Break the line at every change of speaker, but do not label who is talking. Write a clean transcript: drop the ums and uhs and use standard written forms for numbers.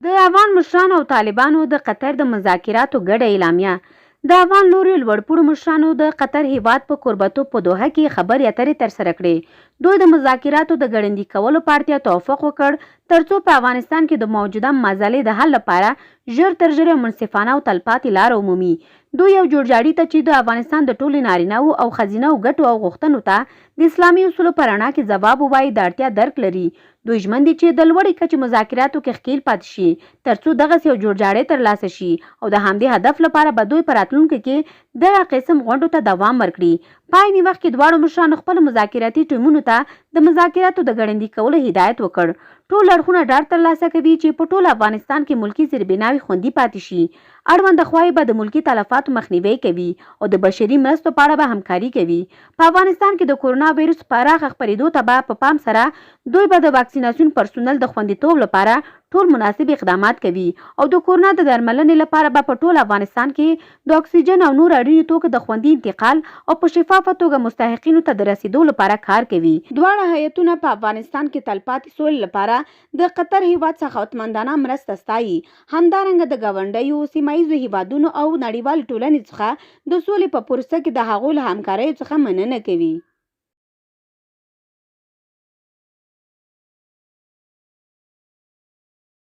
د افغان مشرانو او طالبانو د قطر د مذاکراتو ګډه اعلامیه. د افغان لوریو لوړپوړو مشرانو د قطر هېواد په کوربتوب په دوحه کې خبرې اترې ترسره کړې. دوی د مذاکراتو د ګړندي کولو په اړتیا توافق وکړ ترڅو په افغانستان کې د موجوده معضلې د حل لپاره ژر تر ژره یو منصفانه او تلپاتې لاره ومومي. دوی یو جوړجاړي ته چې د افغانستان د ټولو نارینه وو او ښځینه وو ګټو او غوښتنو ته د اسلامي اصولو په رڼا کې ځواب ووايي د اړتیا درک لري. دوی ژمن دي چې د لوړې کچې مذاکراتو کې ښکیل پاتې شي ترڅو دغسې یو جوړجاړی ترلاسه شي او د همدې هدف لپاره به دوی په راتلونکي کې دغه قسم غونډو ته دوام ورکړي. په عین وخت کې دواړو مشرانو خپلو مذاکراتي ټیمونو ته د مذاکراتو د ګړندي کولو هدایت وکړ. ټول اړخونه ډاډ ترلاسه کوي چې په ټول افغانستان کې ملکي زیربناوې خوندي پاتې شي، اړونده خواوې به د ملکي تلفاتو مخنیوی کوي او د بشري مرستو په اړه به همکاري کوي. په افغانستان کې د کورونا ویروس پراخه خپرېدو ته به په پام سره دوی به د واکسیناسیون پرسونل د خوندیتوب لپاره ټول مناسب اقدامات کوي او د کورونا د درملنې لپاره به په ټول افغانستان کې د اکسیجن او نورو اړینو توکو د خوندي انتقال او په شفافه توګه مستحقینو ته د رسېدو لپاره کار کوي. دواړه هیئتونه په افغانستان کې تلپاتې سولې لپاره د قطر هېواد سخاوتمندانه مرسته ستايي، همدارنګه د ګاونډیو، سیمه ییزو هېوادونو او نړیوالې ټولنې څخه د سولې په پروسه کې د هغوی له همکاریو څخه مننه کوي.